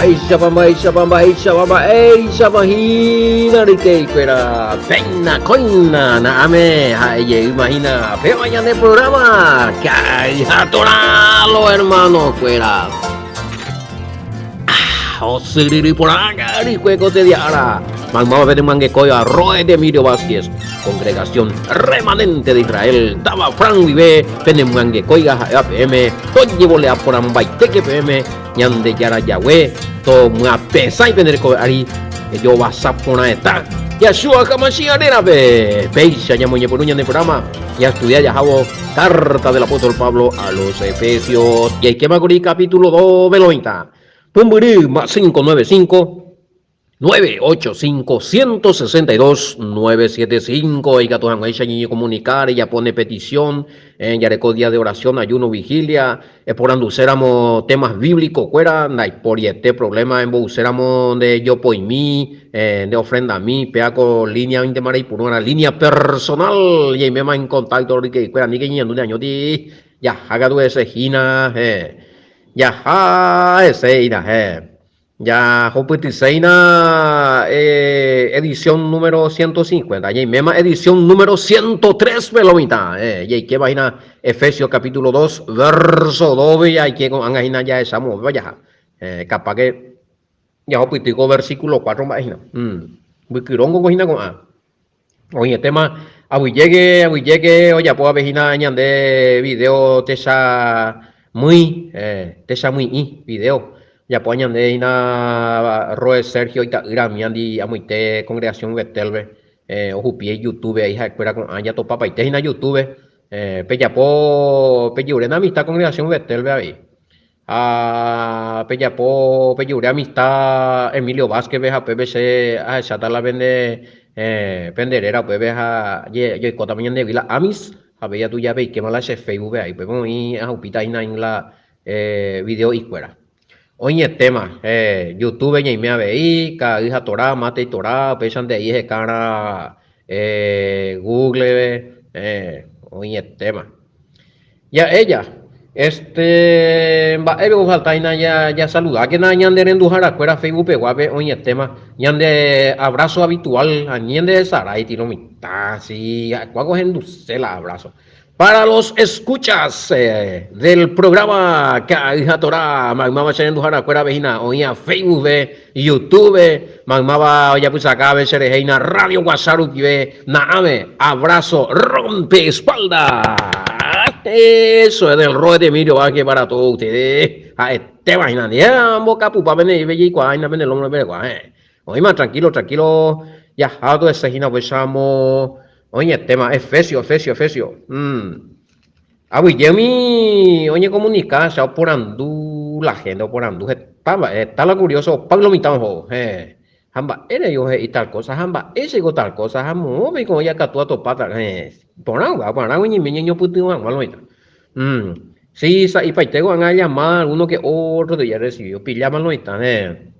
Mba'éichapa, mba'éichapa, mba'éichapa, mba'éichapa hína ryke'ykuéra. Péina kóina na'ãme ha'e jeýma hína péva ñane programa Ka'ay ha Torã lo hermano-kuéra. Ah, osyryry porã ka'arykue ko tedia ára. Maymáva pene myangekóiva Roe de Emilio Vázquez, Congregación Remanente de Israel, táva Fran guive pene myangekóiga ha'éva peẽme, tojevolea porãmbaitéke peẽme Ñandejára Yahweh tomyapesãi pende rekove ári jovasa porãeta. Yahshua HaMashiach rérape! Péicha ñamoñepyrũ ñane programa jastudia jahávo Carta del Apóstol Pablo a los Efesios. Jaikémakuri capítulo 2 veloĩta. Pumbyry más 595 985 162 975 ikatu hag̃uáicha ñeñekomunika, rejapo ne petición, jareko día de oración, ayuno, vigilia, eporanduséramo temas bíblico-kuéra, ndaiporiete problema embo'uséramo nde jopoimi, nde ofrendami, péa ko línea oĩntema reipurũarã, línea personal, ñaiméma en contacto ryke'ykuéra, aníke ñeñandu neañóti, jaha katu hese hína, jaha hese hína, Jahupytyséina edición número 150, ñaiméma edición número 103-pe lo mitã, jaikéva hína Efesios capítulo 2 verso 2-pe jaike ko'ág̃a hína jahecha moõvépa jaha. Kapáke jahupyty ko versículo 4 mba'e hína. Mbykyróngo ko hína ko'ã. Oĩetéma aguyjéke, aguyjéke ojapo ave hína ñande video techa mýi, techa mýi'i video. Ojapo ñande hína Roe Sergio ita'ýra míandi amoite congregación Betel-pe, ohupi YouTube ahí ha'ekuéra ko'ã jatopapaite hína YouTube. Pejapo peje'uréna amistad congregación Betel-pe avei. Ha pejapo pejure amistad Emilio Vázquez-pe ha upépe che ahecháta la pende pende réra upépe ha jaikótama ñandehegui la amis ha péi katu javeikéma la che Facebook-pe aĩ upépe oĩ ahupíta hína aĩ la video'ikuéra. Oĩetéma YouTube ñaime avei, Ka'ay ha Torá, Mate y Torá, upéichante aĩ ehekárã Google-pe, oĩetéma. Ja'e ja, este, mba'épe ofalta hína jasaludákena ñande renduharakuéra Facebook peguápe oĩetéma ñande abrazo habitual, ani ñande hesarái lo mitã, si ha'ekuaa ko henduse la abrazo. Para los escuchas del programa Ka'ay ha Torá, maymáva che renduharakuérape hína oĩva Facebook-pe, YouTube-pe, maymáva ojapysaka ave che rehe hína Radio Guasa rupive, na'ãme, abrazo rompe espalda. Eso es del Roe de Emilio Vázquez para todos ustedes. Ha'etéva hína, ambokapupa pene jeikuaa hína pene lombre perekua. Oĩma tranquilo, tranquilo, jaha toese hína upéicharamo oĩetéma Efesio, Efesio, Efesio. Aguyje umi oñekomunika che oporandu la gente oporandu heta mba'e, heta la curioso opa lo mitã oho, héẽ. Ha mba'ére oiko he'i tal cosa, ha mba'éicha oiko tal cosa, ha moõ piko oĩ akatu atopáta, héẽ. Iporã upéva, iporã oñeime ñañopytyvõ hag̃ua lo mitã. Si sa'ipaite ko'ág̃a llamada alguno que otro te ya recibió, opilláma lo mitã, héẽ.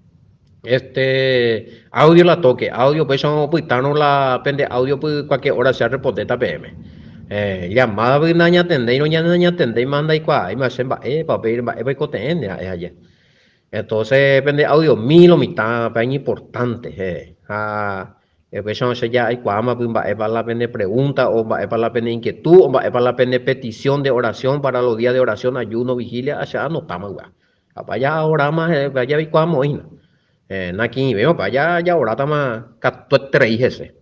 Este audio la toque, audio péicha opytárõ la pende audio py cualquier hora che arrepondéta peẽme. Eh, llamada py nañatendéirõ ñane nañatendéima ndaikuaáima che mba'épa upéi mba'épa oikotevẽne ra'e aje. Entonces pende audio mi lo mitã pe iñimportante, eh, ha upéicharõ che ja aikuaáma py mba'épa la pene pregunta o mba'épa la pene inquietud o mba'épa la pene petición de oración para los días de oración, ayuno, vigilia, che anotáma upéva. Apa jaoráma upéva jaikuaamo'ãi hína. Nakirirĩvémapa jaorátama katueterei hese.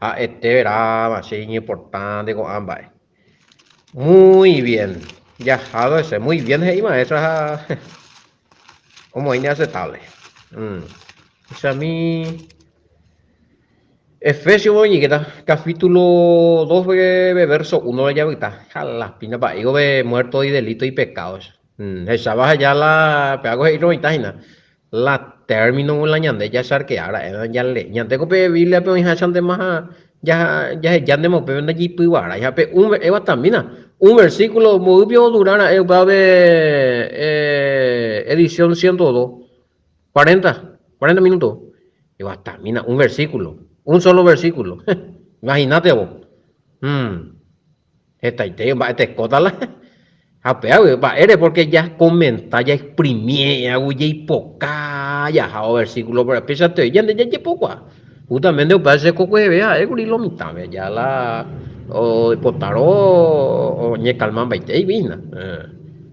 Ha'ete veráva che iñimportánte ko'ã mba'e. Muy bien, jahávo hese, muy bien he'i maestra ha omoĩne aceptable. Chami Efesios oñe'ẽta capítulo 2 verso 1 javyta. Jalapina mba'éiko pe muerto y delito y pecado. Hecháva heja la pe algo he'i roĩta hína. La término la ñande jacharkea ra'e jale. Ñande ko pe Biblia-pe oĩháichantema ha jahejántema upépe ndajipyguarái. Ha pe un eguatamína un versículo mboýpi odura ra'e upéva pe edición 102. 40, 40 minutos. Eguatamína un versículo, un solo versículo. Imaginate vos. Hetaite mba'e tekóta la. Ha upévagui, mba'ére? Pórke jakomenta, jaexprimi jaipoka jahávo versíkulo por péicha tei ñande jajepokuaa. Justamente upéva che kokueheve ha'ékuri lo mitãme, ja la oipotarõ oñekalmambaite hína.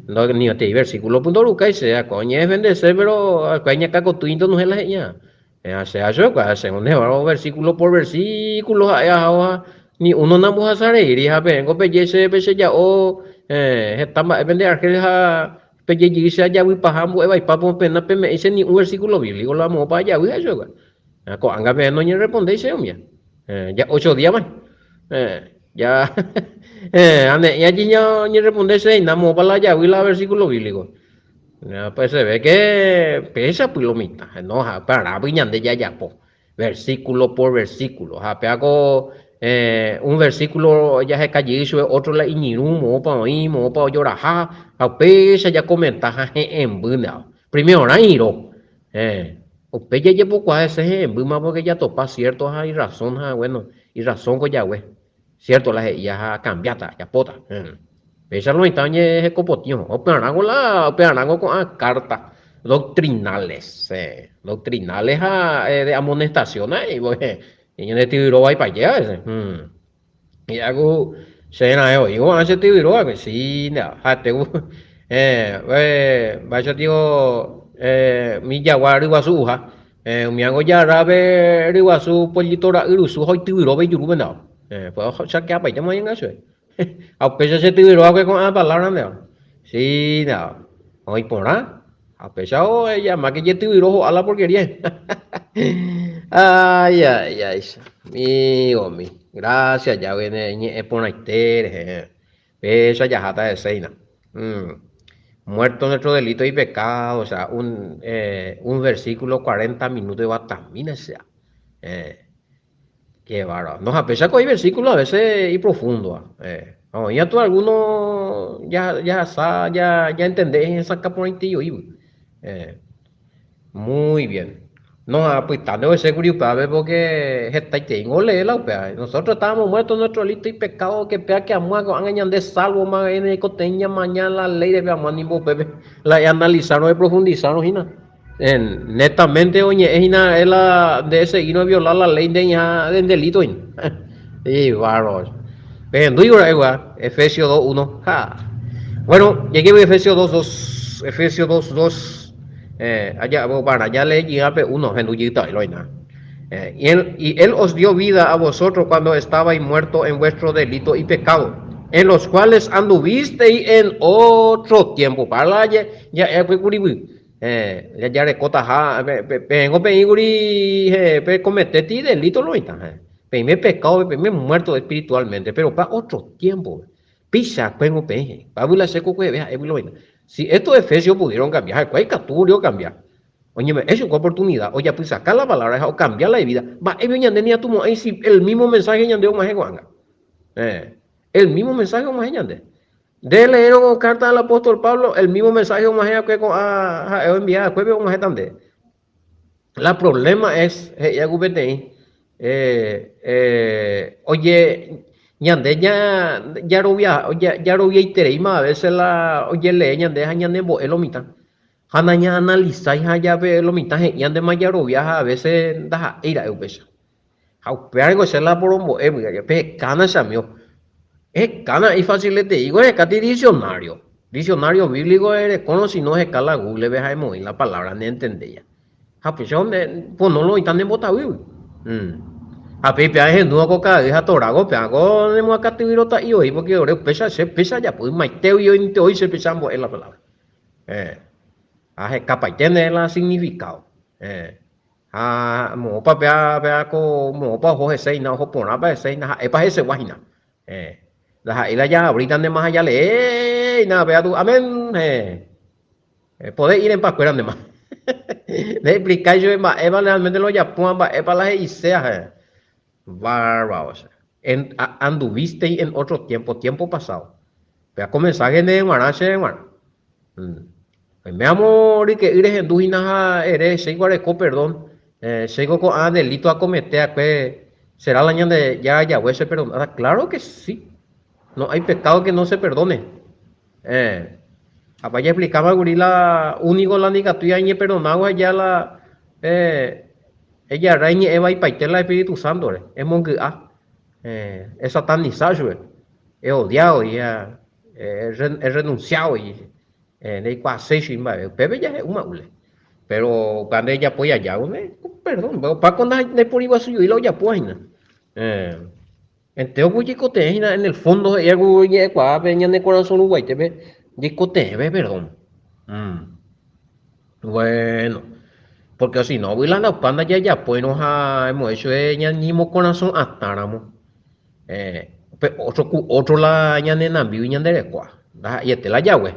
Ni peteĩ versíkulo ndorukái che akua oñedefendese péro akua iñakãkotýinte onohẽ la he'i'arã. Che achuekuaa che onevarõ versículo por versículo ha'e ahávo ha ni uno nambohasareíri ha peẽko peje che pecheja'o heta mba'e pende argel ha pejejy che ajavypaha ambu'e vaipa pena peme'ẽ che ni un versículo bíblico la moõpa ajavy achuekuaa. Ha ko'ág̃a peẽ noñerrespondéi che umía. Ja ocho díama. Ja ha ne'ĩ aji ñañerresponde che hína moõpa la ajavy la versículo bíblico. Pues se ve que péicha py lo mitã, no, ha upearãpy ñande jajapo, versículo por versículo, ha péa ko un versículo jaheka jey chupe otro la iñirũ moõpa oĩ, moõpa ojoraha, ha upéicha jakomenta ha he'ẽmbýnte ava. Primerorã irõ, upéi jajepokuaa hese he'ẽmbýma porque jatopa cierto ha irrazón ha bueno, irrazón ko jague. Cierto la he'íva ha akambiáta, ajapóta. Péicha lo mitã oñehekopotĩ oho. Upearãngo la, upearãngo ko'ã carta doctrinales, doctrinales ha de amonestación he'i voi, ñande tyvyro vaipaite a veces. Hi'a ku che raẽ voi ko'ã che tyvyro va'ekue, si nde ha'ete ku mba'éicha tio umi jagua ryguasu'uha. Umíango ojagarra pe ryguasu pollito ra'y rusu ha oityvyróva ijurúpe ndao. Pues ochakeapaite moĩnga chupe. Ha upéicha che tyvyro va'ekue ko'ã palabra ndao. Sí, ndao. Oĩ porã. Ha upéicha ohejamáke jetyvyro ho'a la porquería. Ay, ay, ay. Amigo mi. Gracias Yahweh ne ñe'ẽ porãite rehe. Péicha jaháta hese hína. Muerto nuestro delito y pecado, o sea, un, eh, un versículo 40 minutos eguatamína sea. Eh, qué bárbaro. No, ha péicha ko versículo a veces iprofundo. Eh, oĩ atu alguno ya, jahasa, ya, ya entende hesakã porãitei oĩvy. Eh, Muy bien. No apytánte oese kuri upévape porque hetaiteíngo olee la upéva. Nosotros estábamos muertos en nuestro delito y pecado que péa que amóa ko'ág̃a ñande salvo ma ñaikotevẽ ñamaña la ley rehe amóa nimbo upépe la eanalizárõ eprofundizárõ hína. Netamente oñe'ẽ hína ra'e la nde esegírõ eviola la ley nde ña de delito hína. Ibárbaro. Pehendúivo ra'e upéva Efesios 2.1. Ha. Bueno, jaike Efesios 2.2. Efesios 2.2. Eh, allá, para ya le llega uno, eh, y, él, y él os dio vida a vosotros cuando estabais muertos en vuestro delito y pecado, en los cuales anduvisteis en otro tiempo. Para ya, ya, ya, eh, ya, ya rekotaha, peẽngo peĩkuri pekometéti delito lo mitã, peime pecado, peime muerto espiritualmente, pero pa otro tiempo. Péicha kuéngo peẽ he'i. Pablo la che kokueheve ha'e lo vaina. Si estos efesios pudieron cambiar, ha'ekuéra ikatu kuri okambia. Oñeme'ẽ chupe oportunidad, ojapysaka la palabra ha okambia la ivida. Mba'épe ñande ñatumo'ãi si el mismo mensaje ñande og̃uahẽ ko'ág̃a? Eh, el mismo mensaje og̃uahẽ ñande. Nde leérõ carta del apóstol Pablo, el mismo mensaje og̃uahẽ va'ekue ko'ã ha'e oenvia va'ekuépe og̃uahẽta nde. La problema es, he'i aku peteĩ, oje ñande jarovia jaroviaitereíma a veces la ojelee ñande ha ñanembo'e lo mitã. Ha nañaanalizái ha jave lo mitã he'i ñandéma jarovia ha a veces ndaha'éi ra'e upéicha. Ha upévare ko che la porombo'e py'aje, pehekána che amigo. Ehekána ifacileteíko ehekáta idiccionario. Diccionario bíblico erekórõ si no eheka la Google-pe ha emoĩ la palabra neentendéiva. Ha upéicha pono lo oĩta nembotavýgui. Ha péi péva ehendúva ko ka'ay ha torágo péva ko nemoakãtyvyrota'i voi porque ore upéicha che péicha ajapo ymaitégui oĩnte voi che péicha ambo'e la palabra. Ahekapaite ndéve la significado. Ha moõpa péva péva ko moõpa oho hese hína, oho porãpa hese hína, ha'épa hesegua hína. Héẽ. Ndaha'éi la jaavríta ndéma ha jaleé hína péva tu amén. Héẽ. Pode ir en paz kuéra ndéma. Ndeexplikái chupe mba'épa realmente la ojapóva, mba'épa la he'iséva. Héẽ. Bárbaro che. En, anduvisteis en otro tiempo, tiempo pasado. Péva ko mensaje ndéve g̃uarã chéve g̃uarã. Oiméramo ryke'y rehendu hína ha ere, Chéiko areko perdón, chéiko ko'ã delito akomete va'ekue, será la Ñandejára Yahweh che perdonáta? Claro que sí. No hay pecado que no se perdone. Eh, apa jaexplikáma kuri la úniko la ndikatúi añeperdonágui aja la eh, ejarra iñe'ẽ vaipaite la Espíritu Sántore, emongy'a, eh, esatanisa chupe, eodia voi ha errenunsia voi, eh, ndeikuaaséi chugui mba'eve, upépe jahe'úma ule. Péro upéva ndejapói aja, perdón, opáko ndaiporiguasujoi la ojapóva hína. Eh. Entéro ku jaikotevẽ hína en el fondo he'íva ku ñe'ẽkuaa pe ñane korasõ ruguaitépe jaikotevẽ perdón. Mm. Bueno, porque si no, la opa ndajajapóirõ ha emo'ẽ chupe ñañemokorasõ atãramo. Eh, pe otro ku otro la ñane nambígui ñande rekua. Ndaha'eiete la jague.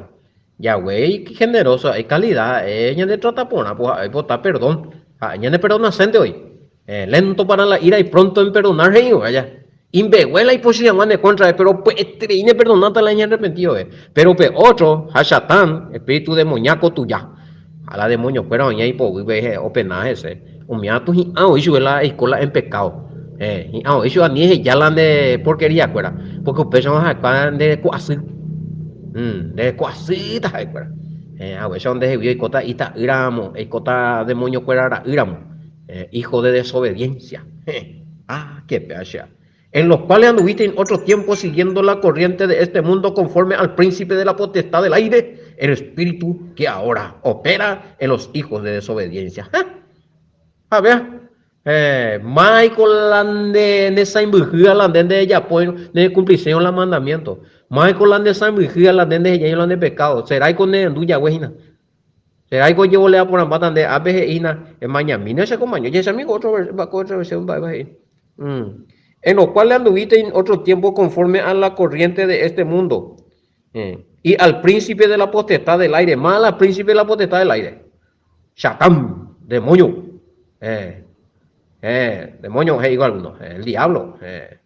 Jague igeneroso, ikalida, ha'e ñande trata porã, pues ha'e oipota perdón. Ha'e ñane perdonasénte voi. Eh, lento para la ira y pronto en perdonar he'i vaya. Imbegue la ipochy hag̃ua ne kóntrape, péro pya'eterei neperdonáta la eñarrepentívove. Péro pe ótro, ha Satán, espíritu demoñáko tuja. Ha la demoniokuéra oĩva ipoguýpe opena hese. Umíva katu hi'ã oĩ chupe la eiko la en pekádo. Eh, hi'ã oĩ chupe ani eheja la nde porkeriakuéra, pórke upéicharõ ha'ekuéra nde reko asy. Mm, nde reko asýta ha'ekuéra. Eh, haguéicha ndehegui oikóta ita'ýramo, eikóta demoniokuéra ra'ýramo. Eh, hijo de desobediencia. Ah, qué peacha. En los cuales anduviste en otro tiempo siguiendo la corriente de este mundo conforme al príncipe de la potestad del aire, el espíritu que ahora opera en los hijos de desobediencia. A ver, eh, Michael la nde nde sãimbyhýa la nde ndejapóirõ ndekumpliséirõ la mandamiento. Michael la nde sãimbyhýa la nde ndehejáirõ la nde pecado. Seráiko nerendu jague hína. Seráiko ojevolea porãmbáta nde ápe he'i hína, Emañamína che komaño, jahechami ko otro ko otra versión mba'épa he'i. Mm. En lo cual le anduviste en otro tiempo conforme a la corriente de este mundo. Eh. Y al príncipe de la potestad del aire, más al príncipe de la potestad del aire. Satán, demonio. Eh. Eh, demonio, he'i alguno, eh, el diablo. Eh.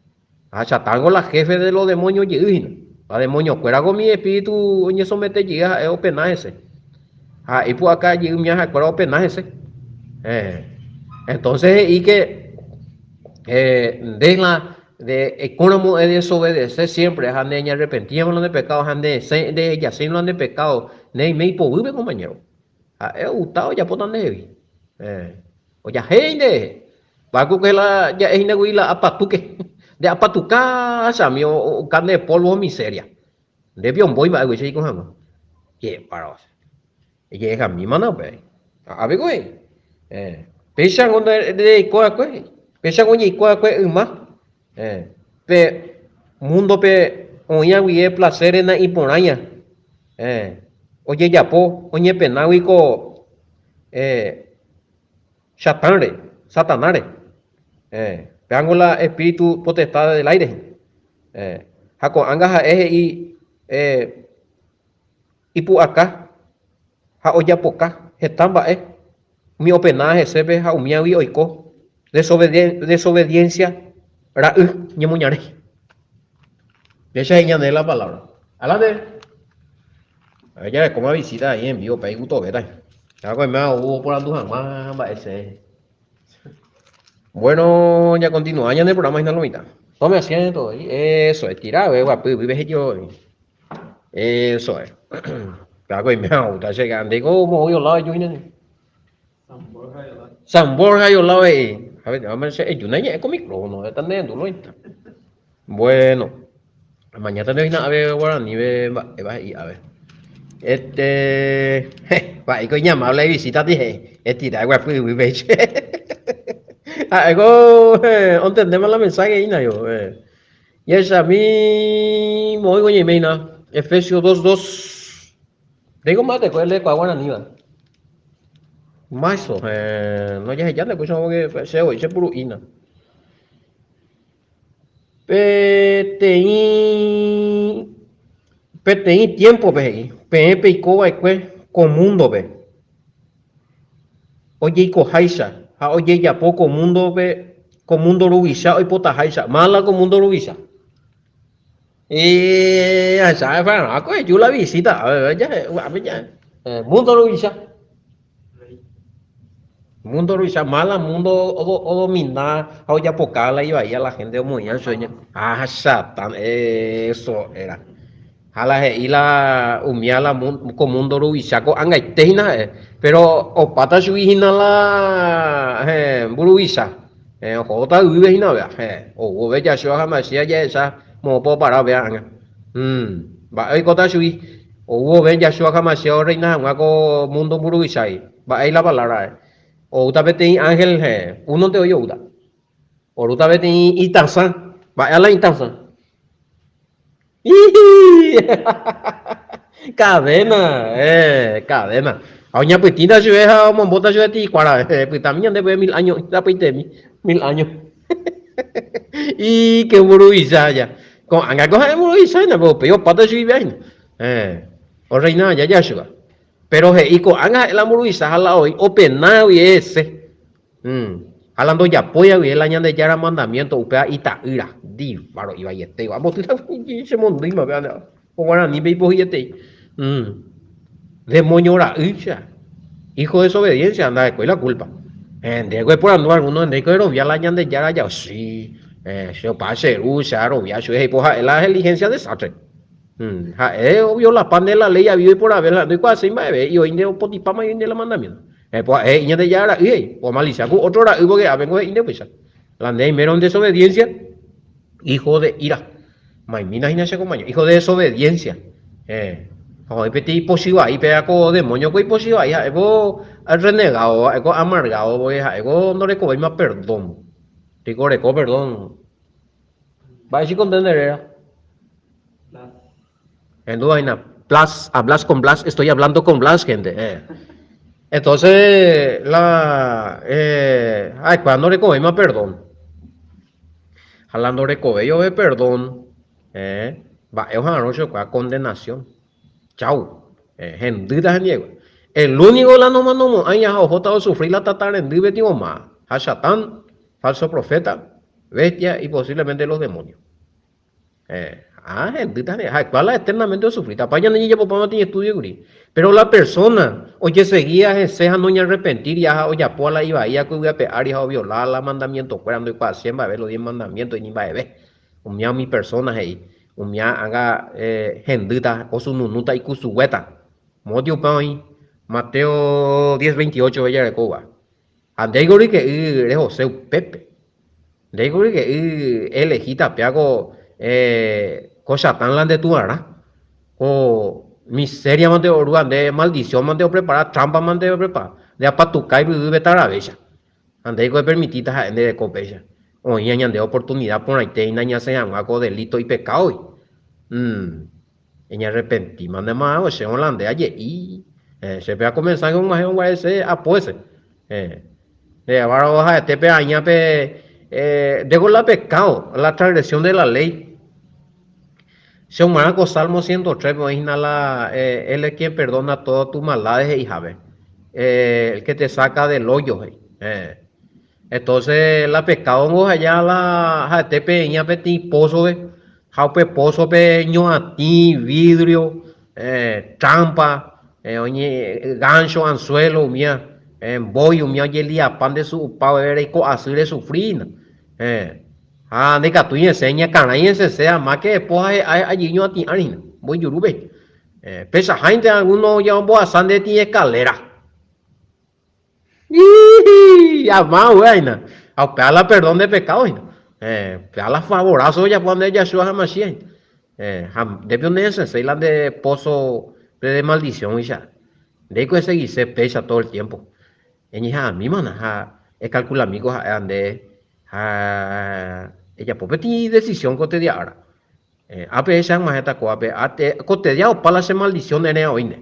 Ha Satán-ko la jefe de los demonios jey hína. Ha demoniokuéra ko mi espíritu oñesomete jey ha'e opena hese. Ha ipu'aka jey umi ha'ekuéra opena hese. Eh. Entonces he'i que eh, nde la de eikóramo edesobedece siempre ha ne ñarrepentíamo la nde pecado ha nde ndehejaséi la nde pecado neime ipoguýpe compañero. Ha'e ogusta ojapóta ndehegui. Eh. Ojahéi nderehe. Mba'éko que la ja'e hína kuri la apatúke. Nde apatuka chami oka nde polvo miseria. Nde piombói mba'égui che iko hag̃ua. Jepára. Ejehekamímana upéva. A'ápe ko he'i. Eh, péichango nde reiko va'ekue. Péichango ojeiko va'ekue yma. Eh, pe múndope oĩva guive placeres na'iporãiva. Eh, ojejapo oñepenágui ko eh, Satánre, Satanáre. Eh, péango la espíritu potestad del aire. Eh, ha ko'ág̃a ha'e he'i eh, ipu'aka ha ojapoka heta mba'e umi openáva hesépe ha umíagui oiko desobediencia ra'y ñemoñare. Péicha he'i ñande la palabra. Adelante. A ver, jarekóma visita ahí en vivo, pe igutovéta. Ya koiméva ou oporandu hag̃ua mba'e che. Bueno, ya continúa ñande programa hína lo mitã. Tome asiento, eso es, tira, ve guapy, vive he'ívo. Eso es. Ya koiméva oúta che, andéiko moõgui oláo eju hína. San Borja y olao. San Borja y olao he'i. A ver, déjame che ejúna ñe'ẽ ko micrófono, eta ne rendu lo mitã. Bueno, mañana te hína ave guaraníve mba'éva he'i ave. Este, mba'éiko iñamable visita ti he'i. Etira guapy yvýpe che. Ha'éko ontendéma la mensaje hína yo. Jahechami moõiko ñaime hína. Efesios 2:2. Ndéiko mba'etekue rekuaa guaraníva. Mácho, no jaheja nde kóicha porque che voi che puru'ína. Peteĩ peteĩ tiémpope he'i, peẽ peiko va'ekue ko múndope ojeikoháicha ha ojejapo ko múndope ko múndo ruvicha oipotaháicha. Mála ko múndo ruvicha? Múndo ruvicha. Múndo ruvicha, mála múndo odomina ha ojapoka la ivaíva la hénte omoĩva chupe. Ah, Satán, eso era. Ha la he'i la umía la ko mundo ruvicha ko'ag̃aite hína ha'e, péro opáta chugui hína la mburuvicha, ohóta yvýpe hína upéva, ou vove Yahshua HaMashiach jahecha moõpa opara upéva ág̃a. Mba'e oikóta chugui ou vove Yahshua HaMashiach orreina hag̃ua ko mundo mburuvichágui? Mba'e la palabra ha'e? Oúta peteĩ ángel, únonte oĩ oúta. Orúta peteĩ itasã. Mba'e la itasã? Cadena, eh, cadena. Ha oñapytĩta chupe ha omombóta chupe tĩkuára. Epytami ñande pype mil áño, rapoitemi, mil áño. Y qué mburuvicha aja. Ko'ág̃a ko ha'e mburuvicha hína, pero upéi opáta chugui hína. Eh, orreina aja Yahshua. Pero he'i ko'ág̃a ha'e la mburuvicha ha la oĩ opena guive hese. Ha la ndojapói avei la Ñandejára mandamiénto upéva ita'ýra, ndivaro ivaietéva. Ambotýta che mondýima péva nde ko guaranípe ipohyietei. Demóño ra'ýicha, hijo de desobediencia, ndahekói la culpa. Ndéko eporandu alguno, ndéiko erovia la Ñandejára jao, si, che opa che ru, che arovia chupe, he'i po ha'e la diligencia desastre. Ha'e oviolapa nde la ley avío iporãve la ndoikuaaséi mba'eve, he'i oĩ nde opotipáma oĩ nde la mandamiénto. Epo ha'e he'i Ñandejára ra'y he'i, oamalicia ku ótro ra'y pórke ápengo he'i nde upéicha. La nde aimérõ en desobediencia, hijo de ira. Maimína hína che komaño, hijo de desobediencia. Eh, ha oĩ peteĩ ipochy vai, péva ko demonio ko ipochy vai, ha'éko renegado, ha'éko amargado, pórke ha'éko ndorekovéima perdón. Piko oreko perdón. Mba'éichiko nde nde réra? Hendu hína, Blas, hablas con Blas, estoy hablando con Blas, gente. Eh. Entonces, la, eh, ha'ekuéra ndorekovéima perdón. Ha la ndorekovéi ove perdón, eh, mba'e oha'arõ chupekuéra condenación. Chau. Eh, hendýta hendive. El único la nomanomo'ãi ha ohóta osufri la tata rendýpe tĩvoma. Ha Satán, falso profeta, bestia y posiblemente los demonios. Eh, ah, hendýta hendive. Ha'ekuéra la eternamente osufríta. Apa ñande jajapopáma peteĩ estudio kuri. Pero la persona ojeseguía hese ha noñarrepentíri ha ojapóva la ivaíva ko yvy ape ári ha ovioláva la mandamientokuéra ndoikuaaséi mba'eve los diez mandamientos ni mba'eve. Umíva umi persona he'i, umíva anga hendýta, osununúta ikusuguéta. Móti upéva oĩ Mateo diez veintiocho pe jarekóva. Ha ndéiko ryke'y rehose upépe. Ndéiko ryke'y elegíta péa ko ko Satán la nde tuarã. Ko miseria mante orúva nde maldición mante oprepara, trampa mante oprepara. Nde apatukái vyvýpe taravéicha. Ha ndéiko epermitíta ha'e nde reko péicha. Oĩva ñande oportunida porãite hína ñasẽ hag̃ua ko delito ipekádogui. Umm. Eñarrepentíma ndéma che la nde aje'i. Eh, che pe akomensa og̃uahẽ og̃uahẽ che apo hese. Eh, nde avárõ ha'ete pe aña pe eh, ndéko la pekádo, la transgresión de la ley. Che og̃uarã ko Salmo 103-pe oĩ hína la eh, Él es quien perdona todas tus maldades he'ihápe. Eh, el que te saca del hoyo he'i. Eh. Entonces la pecado ngo ha'eja la ha'ete peẽña peteĩ pozo-pe ha upe pozo-pe ñoatĩ, vidrio, eh, trampa, eh, oñe gancho, anzuelo umía, eh, mbói umía ojeliapa nde su'upa veve reiko asy resufri hína. Eh, ha ndaikatúi esẽ ñakarãi esẽse amáke epo ha he'a he'a jey ñoatĩ ári hína, mbói jurúpe. Eh, pechaháinte alguno ja ombohasa nde tĩ escalera. Ama upéva hína. Ha upéva la perdón de pecado hína. Eh, upéva la favorazo ojapo nde Yahshua HaMashiach hína. Eh, ha ndépe one'ẽsẽséi la nde pozo de maldición-icha. Ndéiko eseguise péicha todo el tiempo. Eñeha'ãmímana ha ekalkulami ko ha'éva nde ha ejapo peteĩ decisión ko tedia ára. Eh, ápe che ag̃uahẽta ko'ápe, ko tedia opa la che maldición erẽ oĩne.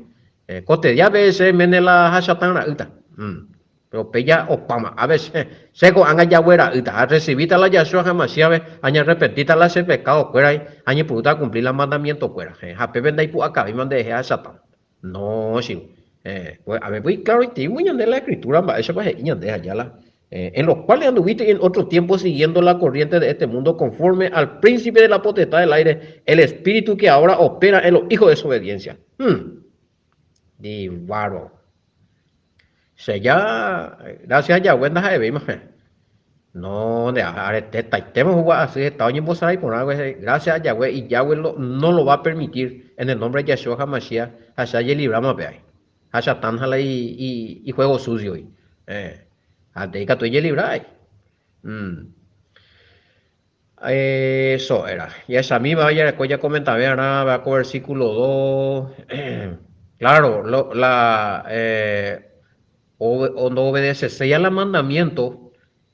Eh, ko tedia-pe che mene la ha Satán ra'ýta. Mm. Pero upéi ja opáma. Ápe che, che ko'ág̃a Yahweh ra'ýta. Arrecibíta la Yahshua HaMashiach-pe, añarrepentíta la che pecado-kuéra, añepyrũta acumpli la mandamiento-kuéra. Eh, ha pépe ndaipu'akavéima nderehe ha Satán. No, chico. Eh, pues, a ver, pues, claro, y te ñande la escritura, mba'éichapa he'i ñande allá la, eh, en los cuales anduviste en otro tiempo siguiendo la corriente de este mundo conforme al príncipe de la potestad del aire, el espíritu que ahora opera en los hijos de desobediencia. Hmm. Divaro. Che ya, gracias a Yahweh ndaha'evéima. No, nde aretetaitema hugua asy heta oñembosarái porã guese, gracias a Yahweh y Yahweh lo, no lo va a permitir en el nombre de Yahshua HaMashiach ha che ajelibráma pe ai. Ha Satán ha la i, i, juego sucio i. Eh, ha nde ikatu ejelibra ai. Mm. Eso era. Jahechamíva jareko jakomentave arã ko versículo 2. Claro, lo, la, eh, Ndoobedeceséi a la mandamiento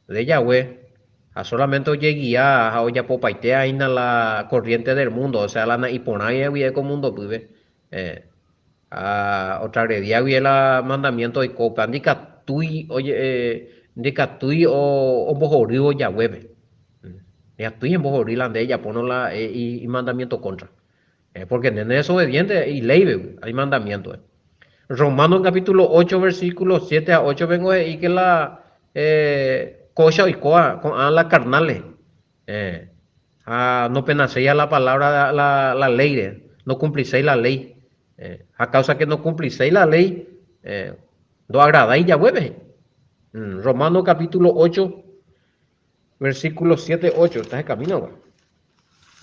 de Yahweh, ha solamente ojeguia ha ojapopaite aína la corriente del mundo, o sea la na'iporãiva guive ko mundo pýpe. Ha otragredia guive la mandamiento oiko upéva ndikatúi ndikatúi ombohorývo Yahweh-pe. Ndikatúi embohory la nde ejapórõ la imandamiento contra. Porque nde desobediente iléipe, hay mandamiento. Romanos capítulo 8, versículo 7 a 8 vengo he'i que la eh, kóicha oikóva ko'ã la carnales. Eh, ha nopenaséi a la palabra la, la ley-re, nokumpliséi la ley. Eh, ha causa que nokumpliséi la ley, eh, ndoagradái jaguépe. Mm, Romanos capítulo 8, versículo 7, 8, estás en camino, güey.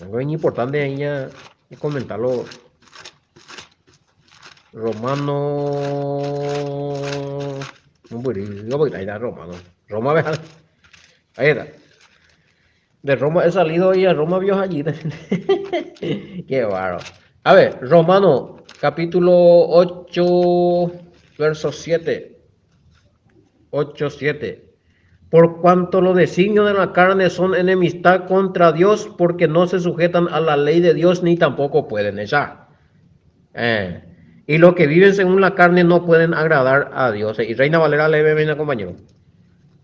Algo bien importante ahí ya comentarlo. Romano. Romano. Roma, Ahí está. De Roma he salido y a Roma vio allí. Qué bárbaro. A ver, Romano, capítulo 8, verso 7. 8, 7. Por cuanto los designios de la carne son enemistad contra Dios, porque no se sujetan a la ley de Dios ni tampoco pueden echar. Eh, y los que viven según la carne no pueden agradar a Dios. Y Reina Valera le ven, compañero.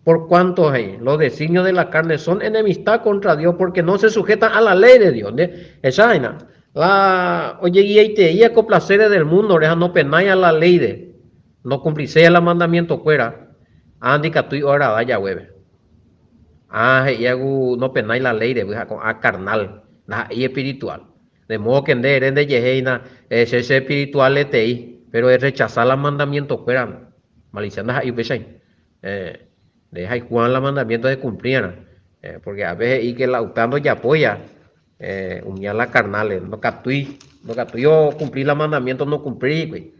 Por cuanto hey, los designios de la carne son enemistad contra Dios, porque no se sujetan a la ley de Dios. Esa vaina. La ojeguiaiteía ko placeres del mundo, reja no penáis a la ley de no cumpliséis la mandamiento kuéra, ha ndikatúi oagrada Yahweh-pe. Ha he'i agu no penái la ley-re, ha ko'ã carnal, ndaha'éi espiritual. De modo que nde ere ndejehe hína, che che espiritual-etei, pero errechasa la mandamiento kuéra, malicia ndaha'éi upéicha. Nde hayhu'ã la mandamiento ecumplíarã, porque ápe he'i que la upéva ndojapóiva, umi a la carnales, ndokatúi, ndokatúi ocumpli la mandamiento nocumplíri hikuái.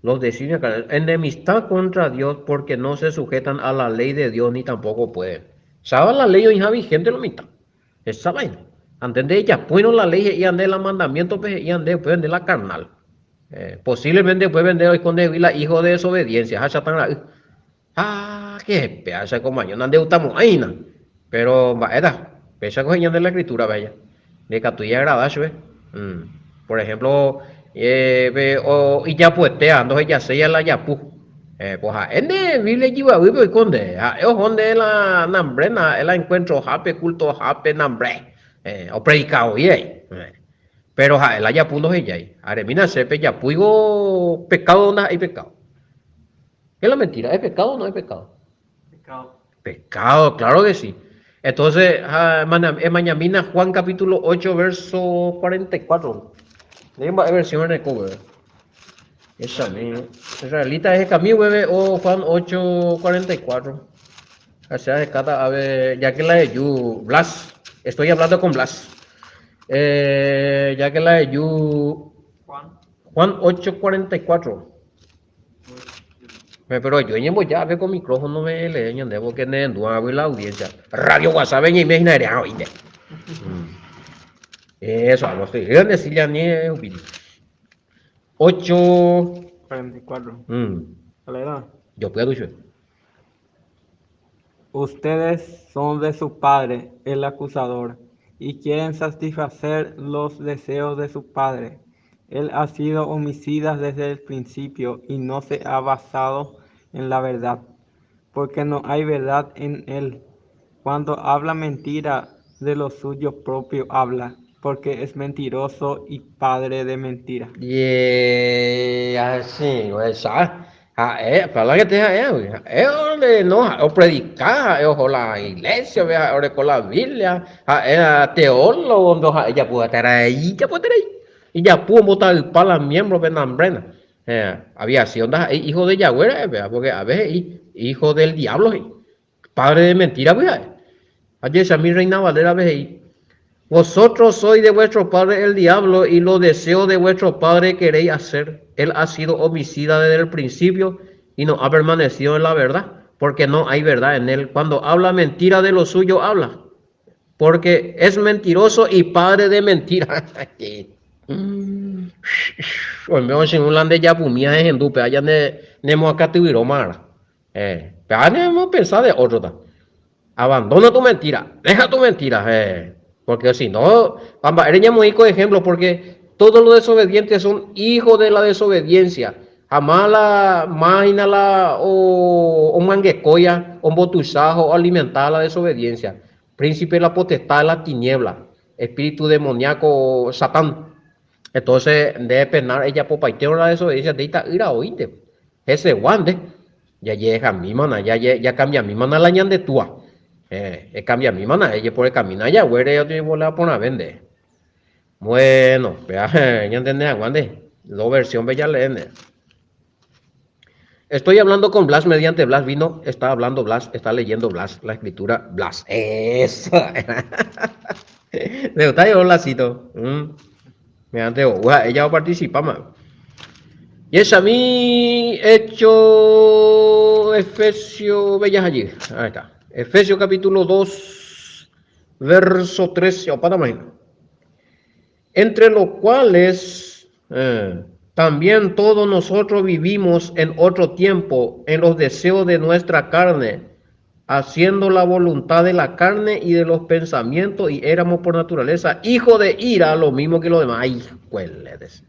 Los designios carnales, enemistad contra Dios porque no se sujetan a la ley de Dios ni tampoco pueden. Sáva la ley oĩha vigente lo mitã. Esa vaina. Ande ndejapóirõ la ley he'íva nde la mandamiento-pe he'íva nde upéva nde la carnal. Posiblemente upépe nde oiko ndehegui la hijo de desobediencia ha Satán ra'y. Ha che péa che komaño nandegustamo'ãi hína. Pero mba'éta, péicha ko he'i ñande la escritura-pe aja. Ndaikatúi jagrada chupe. Por ejemplo, pe ijapuetéva ndohejaséiva la japu. Pues ha'e nde Biblia ijyvavýpe oiko nde. Ha'e oho nde la nambre, ha'e la encuentro-hápe, culto-hápe nambre. Opredika voi ai. Pero ha'e la japu ndohejái. Aremína che pe japúivo pecado ndaha'éi pecado. ¿Qué es la mentira? ¿Es pecado o no es pecado? Pecado. Pecado, claro que sí. Entonces, emañamína Juan capítulo 8, verso 44. Ndéi mba'e versión ereko, bebé. Esa misma. Israelita es camino, bebé, o Juan 8, 44. O sea, a ver, ya que la de Yu, Blas, estoy hablando con Blas. Eh, ya que la de Yu, Juan. Juan 8, 44. Pero yo ñemboja ápe ko micrófono me lee ñande porque ne rendu la audiencia. Radio WhatsApp ñaime hína ere oĩnte. Eso, algo así. Grande silla ni upiri. 8 44. Mm. ¿Cuál era? Yo puedo yo. Ustedes son de su padre, el acusador, y quieren satisfacer los deseos de su padre. Él ha sido homicida desde el principio y no se ha basado en la verdad, porque no hay verdad en él. Cuando habla mentira, de lo suyo propio habla, porque es mentiroso y padre de mentira. Yeah, sí, esa. Ha'e, palangete ha'e, ha'e onde no, ha'e opredika, ha'e oho la iglesia, ha'e oreko la Biblia, ha'e teólogo, ndo ha'e ijapu aterei, ijapu aterei. Ijapu ombota'ypa la miembro pe nambrena. Eh, había sido ndaha'éi hijo de Yahweh ra'e péva, porque ave he'i hijo del diablo he'i, padre de mentira gui ha'e. Ha jahechami Reina Valera-pe he'i, Vosotros sois de vuestro padre el diablo y los deseos de vuestro padre queréis hacer. Él ha sido homicida desde el principio y no ha permanecido en la verdad, porque no hay verdad en él. Cuando habla mentira de lo suyo habla, porque es mentiroso y padre de mentira. Oime oĩchegui la ndejapumi ha ehendu upéva ja nemoakãtyvyróma arã. Eh, péva nemopensa de ótrota. Abandona tu mentira, deja tu mentira, eh, porque si no, ha mba'ére ñamoĩ ko ejemplo, porque todos los desobedientes son hijos de la desobediencia. Ha má la, má hína la omyangekóia, ombotuicha ha oalimenta la desobediencia. Príncipe de la potestad de la tiniebla, espíritu demoníaco, Satán. Entonces, nde penar ejapopaitérõ la desobediencia, nde ita'ýra oĩnte. Hesegua nde. Jajehehamímana, jakambiamímana la ñande túa. Eh, ekambiamímana, ejeporekamína haguére ojevolea porãve nde. Bueno, péa ñantende hag̃ua nde, dos versión-pe jalee nde. Estoy hablando con Blas mediante Blas vino, está hablando Blas, está leyendo Blas, la escritura Blas. Eso. Me gusta yo Blasito. Mm. Mediante oúva, ella oparticipáma. Y es a mí hecho Efesio Bellas allí. Ahí está. Efesios capítulo 2, verso 13. Opátama hína. Entre los cuales eh, también todos nosotros vivimos en otro tiempo en los deseos de nuestra carne, haciendo la voluntad de la carne y de los pensamientos, y éramos por naturaleza hijos de ira, lo mismo que los demás. Ay, cuéletes.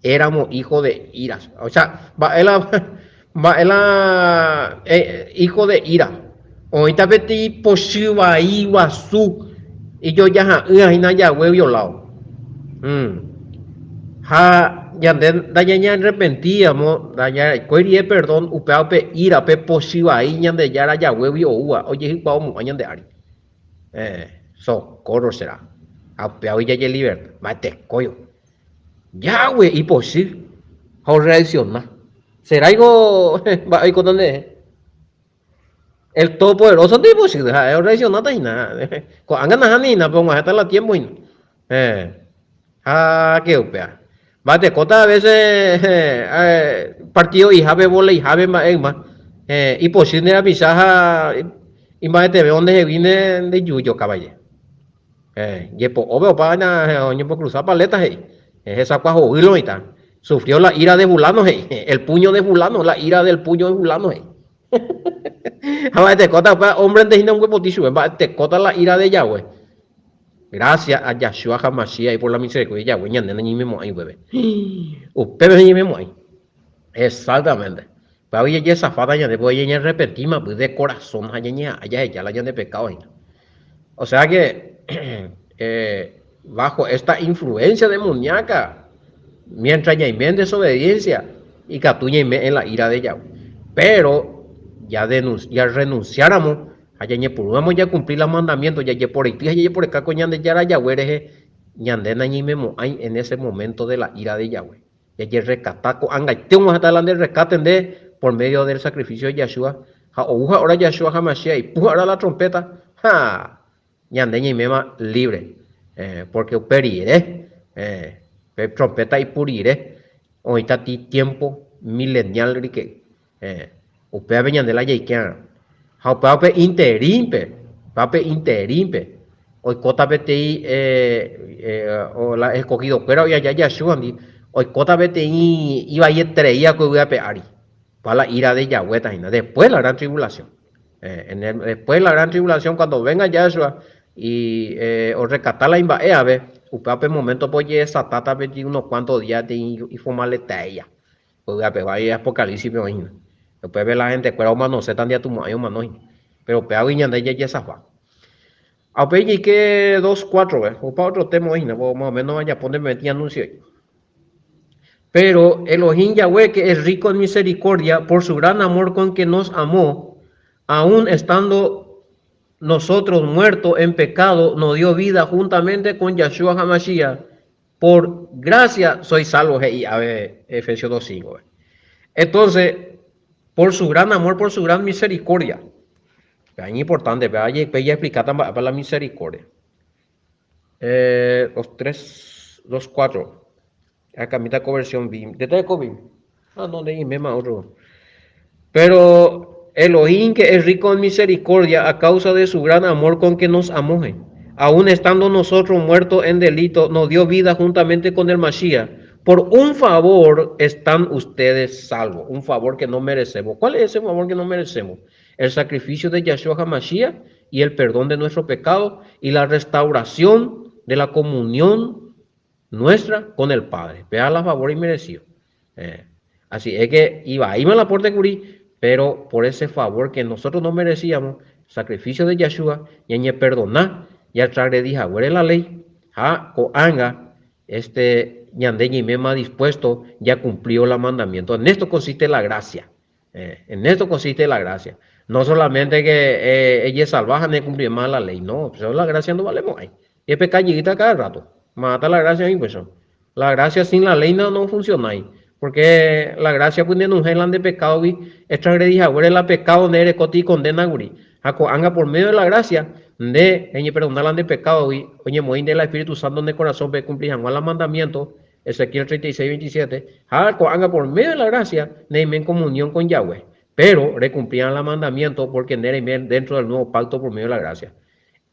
Éramos hijos de ira. O sea, mba'e la, mba'e la, eh, hijo de ira. Oĩta peteĩ pochy vai guasu ijojaha'ỹva hína Yahweh violado. Mm. Ha ñande ndañañearrepentíamo, ndajarekói rire perdón, upéva upe ira, pe pochy vai Ñandejára Yahweh-gui oúva, ojehykuaamo'ã ñande ári. Eh, socorro será. Ha upévagui jajeliberta. Mba'etekói. Yahweh ipochy ha orreacciona. Seráiko mba'e oikóta nderehe? El Todopoderoso nde ipochy, ha'e orreaccionáta hína. Ko'ág̃a nahániri hína, pe og̃uahẽta la tiempo hína. Eh, ha ke upéva. Mba'etekóta a veces eh, partido ihápe, voleihápe mba'e yma. Eh, ipochy nde rapicha ha imba'eteve ondehegui nde ndejujoka vaie. Eh, jepo'ópe opa oñembocruza paleta he'i. Eh, hesakua hovy lo mitã. Sufrió la ira de fulano he'i. El puño de fulano, la ira del puño de fulano he'i. Ha mba'etekóta upéva hombre-nte hína ombyepoti chupe, mba'etekóta la ira de Yahweh. Gracias a Yahshua HaMashiach por la misericordia de Yahweh ñande nañaimemo'ãi upépe. Upépe nañaimemo'ãi. Exactamente. Upévagui jajesafáta ñande porque ñañearrepentíma py de corazón ha ñañeha'ã jaheja la ñande pecado hína. O sea que eh, bajo esta influencia demoníaca, mientras ñaime en desobediencia, ikatu ñaime en la ira de Yahweh. Pero ya, ya renunciáramo ha ñañepyrũramo jacumpli los mandamientos, jajeporeity ha jajeporeka ko Ñandejára Yahweh rehe, ñande nañaimemo'ãi en ese momento de la ira de Yahweh. Jajerrekata ko'ag̃aite og̃uahẽta la nde rreskáte nde por medio del sacrificio de Yahshua, ha ou ha'óra Yahshua HaMashiach ipu ha'óra la trompeta, ha ñande ñaiméma libre, porque upe rire, pe trompeta ipu rire, oĩta tiempo milenial ryke'y. Upévape ñande la jaike'arã. Ha upéva upe interín-pe, upéva pe interín-pe, oikóta peteĩ la escogido-kuéra oĩ aja Yahshua-ndi, oikóta peteĩ ivaietereíva ko yvy ape ári. Upéva la ira de Yahweh-ta hína, después la gran tribulación. En el, después la gran tribulación, cuando venga Yahshua y orrecata la imba'e ave, upéva pe momento-pe ojedesatáta peteĩ unos cuantos días ifomaletaeia. Vy'apegua avei Apocalipsis-pe oĩ hína. Upépe la hentekuéra omanoséta ndiatumo'ãi omano hína. Péro upévagui ñande jajesalva. Ha upéi jaike dos cuatro-pe, opa ótro téma oĩ hína, más o menos ajapónte meve anuncio-i. Pero Elohim Yahweh, que es rico en misericordia, por su gran amor con que nos amó, aun estando nosotros muertos en pecado, nos dio vida juntamente con Yahshua HaMashiach. Por gracia sois salvos he'i ave Efesios 2.5-pe. Entonces, por su gran amor, por su gran misericordia. Péva iñimportante, péva jepe jaexplikáta mba'épa la misericordia. Eh, 2, 3, 2, 4. Akamíta ko versión BIM. Ndéta ko BIM? Ah, no, nde'iméma otro. Pero Elohim que es rico en misericordia a causa de su gran amor con que nos amó, aún estando nosotros muertos en delito, nos dio vida juntamente con el Mashiach. Por un favor están ustedes salvos, un favor que no merecemos. ¿Cuál es ese favor que no merecemos? El sacrificio de Yahshua HaMashiach y el perdón de nuestro pecado y la restauración de la comunión nuestra con el Padre. Péa la favor inmerecido. Eh, así es que ivaíma la porte kuri, pero por ese favor que nosotros no merecíamos, sacrificio de Yahshua, ñañeperdona, jatragredi haguére la ley, ha ko'ág̃a este ñande ñaiméma dispuesto jacumplívo la mandamiento. En esto consiste la gracia. Eh, en esto consiste la gracia. No solamente que eh, ejesalva ha necumplíma la ley, no, eso la gracia no valemos ahí. Y pecallita cada rato. Mata la gracia ahí, pues. La gracia sin la ley no, no funciona ahí. Porque la gracia pues nenuhẽ de pecado gui, etragredi haguére la pecado nde rekoti condena guri. Ha ko'ág̃a por medio de la gracia nde eñeperdona la nde pecado gui, oñemoĩ nde la Espíritu Santo nde corazón pe cumpli hag̃ua la mandamiento, Ezequiel 36, 27, ha ko'ág̃a por medio de la gracia neime en comunión con Yahweh, pero recumplían la mandamiento porque nde reime dentro del nuevo pacto por medio de la gracia.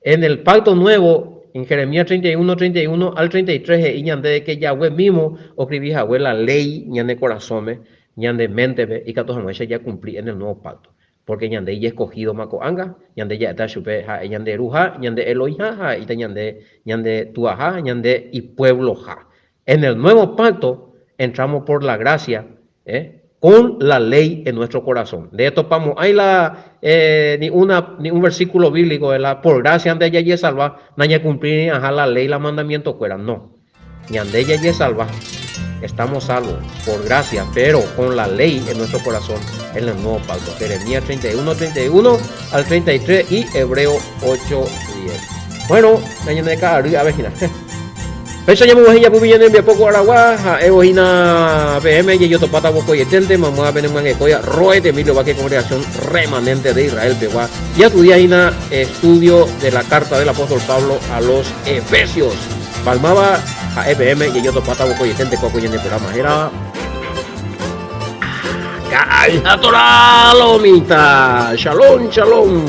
En el pacto nuevo, en Jeremías 31, 31 al 33 he'i ñandéve que Yahweh mismo oscribi hague la ley ñane korasõme, ñande méntepe, ikatu hag̃uáicha jacumpli en el nuevo pacto. Porque ñande ijescogido-ma ko'ág̃a, ñande ja'éta chupe ha'e ñande Ruha, ñande Eloiha, ha he'íta ñande ñande Tuaha, ñande ipuebloha. En el nuevo pacto entramos por la gracia, eh, con la ley en nuestro corazón. De esto pamo'ãi la eh, ni una ni un versículo bíblico de la por gracia nde jajesalva, nañacumplíri aha la ley la mandamiento kuéra. No. Ñande jajesalva, estamos salvos por gracia, pero con la ley en nuestro corazón en el nuevo pacto. Jeremías 31, 31 al 33 y Hebreo 8, 10. Bueno, ñande ka'ary ave hína. Péicha ñamoguahẽ japu ñane rembiapo ko aragua, ha'évo hína peẽme jejotopáta vokoieténte mamá pene myangekóia Roet Emilio Vázquez Congregación Remanente de Israel pegua. Jastudia hína estudio de la carta del apóstol Pablo a los Efesios. Maymáva ha'e peẽme jejotopáta vokoieténte kua ko ñane programa héra Ka'ay ha Torá lo mitã. Shalom, shalom.